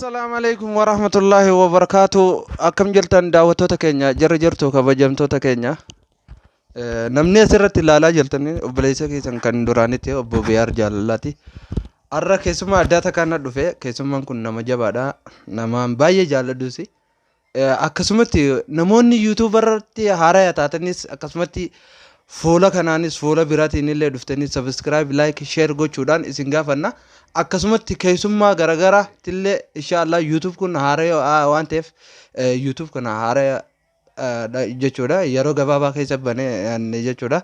Assalaamu alaikum warahmatullaahi wabarakaatu. Akkam jirtan daawwattoota keenya, jirra jirtu kabajamtoota keenya. Namni asirratti ilaalaa jirtan obboleessa keessan kan duraanitti obbo Biyaar Jaalalaati. Har'a keessummaa addaa takkaan na dhufe. Keessummaan kun nama jabaadha. Namaan baay'ee jaalladhusi. Akkasumatti namoonni YouTube irratti haaraa taatanis akkasumatti fuula kanaanis fuula biraatiin illee dhuftanii subscribe, like, share gochuudhaan isin gaafanna. Akkasumatti keessummaa garaagaraatti illee inshallah YouTube kun haaraa waan ta'eef YouTube kana haaraa jechuudha. Yeroo gabaabaa keessa banee jechuudha.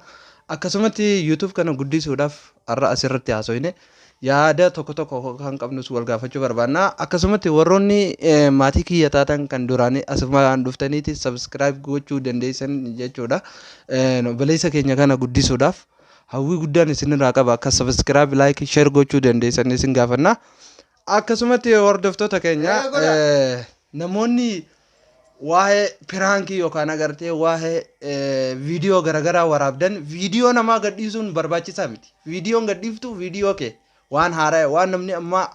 Akkasumatti YouTube kana guddisuudhaaf har'a asirratti haasofne yaada tokko tokko kan qabnus wal gaafachuu barbaanna. Akkasumatti warroonni maatii kiyya taatan kan duraanii asumaan dhuftaniiti subscribe gochuu dandeessan jechuudha. Obboleessa keenya kana guddisuudhaaf hawwii guddaan isinirraa qaba. Akka subscribe, like, share gochuu dandeessan isin gaafanna. Akkasumatti hordoftoota keenya, namoonni waa'ee prank yookaan agartee waa'ee viidiyoo garaagaraa waraabdan, viidiyoo namaa gadhiisuun barbaachisaa miti. Viidiyoon gadhiiftu viidiyoo kee waan haaraa, waan namni amma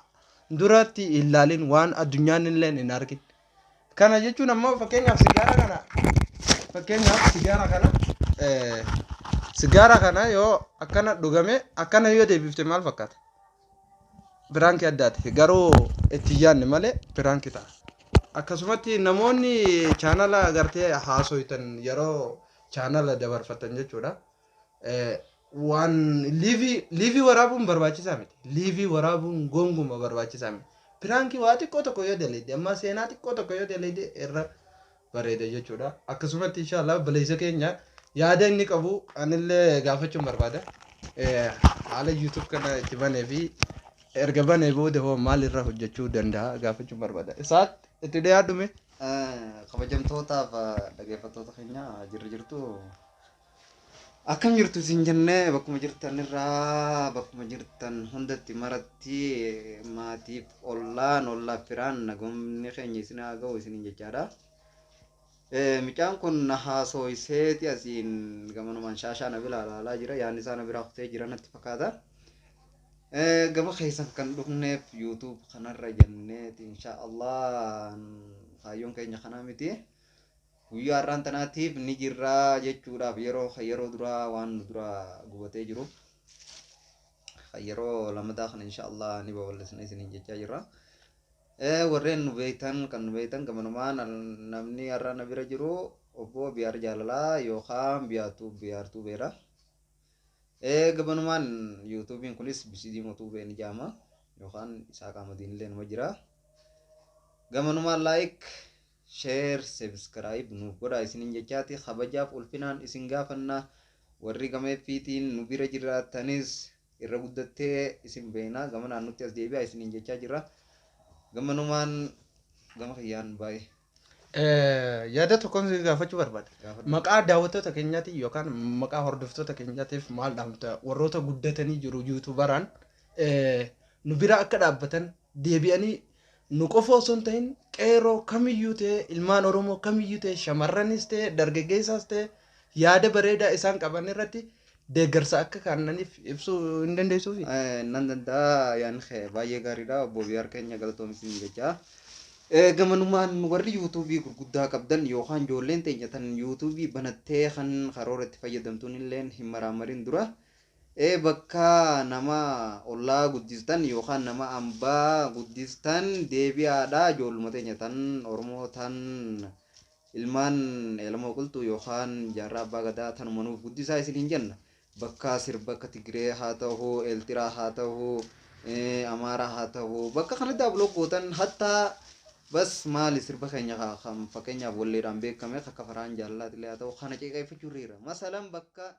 duratti hin ilaalin, waan addunyaan illee hin argin. Kana jechuun ammoo fakkeenyaaf sigaara kana yoo akkana dhugame, akkana yoo deebifte maal fakkaata? Prank addaati. Garuu itti yaadne malee prank ta'a. Akkasumatti namoonni chaanala agartee haasoytan yeroo chaanala dabarfatan jechuudha. Waan live waraabuun barbaachisaa miti. Live waraabuun gonguma barbaachisaa miti. Prank waa xiqqoo tokko yoo dalagde, amma seenaa xiqqoo tokko yoo dalagde irra bareeda jechuudha. Akkasumatti inshallah obboleessa keenya yaada inni qabu anillee gaafachuun barbaada. Haala YouTube kana itti banee fi erga banee booda hoo maal irra hojjechuu danda'a gaafachuun barbaada. Isaatti itti dhiyaadhume. Kabajamtootaaf dhaggeeffattoota keenya, jirra jirtu, akkam jirtu isin jennee, bakkuma jirtan irraa bakkuma jirtan hundatti maratti maatiif ollaan, ollaaf firaan nagoomni keenya isin haa ga'u isiniin jechaadha. Mucaan kun na haasooyseeti asiin gamanumaan shaashaa na bira ilaalaa jira, yaadni isaa na biraa kutee jira natti fakkaata. Gama keessan kan dhufneef YouTube kanarra jenneeti, insha Allah kaayyoon keenya kanaa miti. Guyyaa har'aan tanaatiif ni jirraa jechuudhaaf yeroo duraa waan nu dura gubatee jiru. Yeroo lamadaa kana insha Allah ni babal'isna isiniin jechaa jirra. Warreen nu beektan, kan nu beektan, gamanumaan namni har'a na bira jiru obbo Biyaar Jaalalaa yookaan Biyaartuu Biyaartuu Beera. Gamanumaan YouTubeiin kunis Bisidii Motuu ni jaama yookaan isaa qaamadiin illee numa jira. Gamanumaan like, share, subscribe nuuf godhaa isiniin jechaati kabajaaf ulfinaan isin gaafannaa. Warri gameeffiitiin nu bira jiraatanis irra guddattee isin beeknaa, gamanaan nutti as deebi'aa isiniin jechaa jirra. Gamanumaan gama kiyyaan baay'ee. Yaada tokkoon si gaafachuu barbaada. Maqaa daawwattoota keenyaatiif yookaan maqaa hordoftoota keenyaatiif maal dhaamta? Warroota guddatanii jiru YouTuberaan nu bira akka dhaabbatan, deebi'anii nu qofa osoo hin ta'in qeeroo kamiyyuu ta'e, ilmaan Oromoo kamiyyuu ta'e, shamarranis ta'e, dargaggeessaas ta'e, yaada bareedaa isaan qaban irratti deeggarsa akka kennaniif ibsuu hin dandeessuufi? Nan danda'a, yaadni kee baay'ee gaariidha, obbo Biyaar keenya, galatoomisiin jechaa. Gamanumaan warri YouTube gurguddaa qabdan yookaan ijoolleen teenya tan YouTube banattee kan karoora itti fayyadamtuun illee hin maraamarin dura bakka nama ollaa guddistan yookaan nama ambaa guddistan deebi'aadha. Ijoolluma teenya tan Oromoo, tan ilmaan Elamoo Qilxuu yookaan Jaarraa Abbaa Gadaa tanuma nuuf guddisaa isiniin jenna. Bakka sirba akka Tigree haa ta'u, Eeltiraa haa ta'u, Amaaraa haa ta'u, bakka kanatti upload gootan hattaa bas maali, sirba keenya kan fakkeenyaaf walleedhaan beekame akka faraan jaalalaati illee haa ta'u, kana ceeqeeffachuu irra. Masalan bakka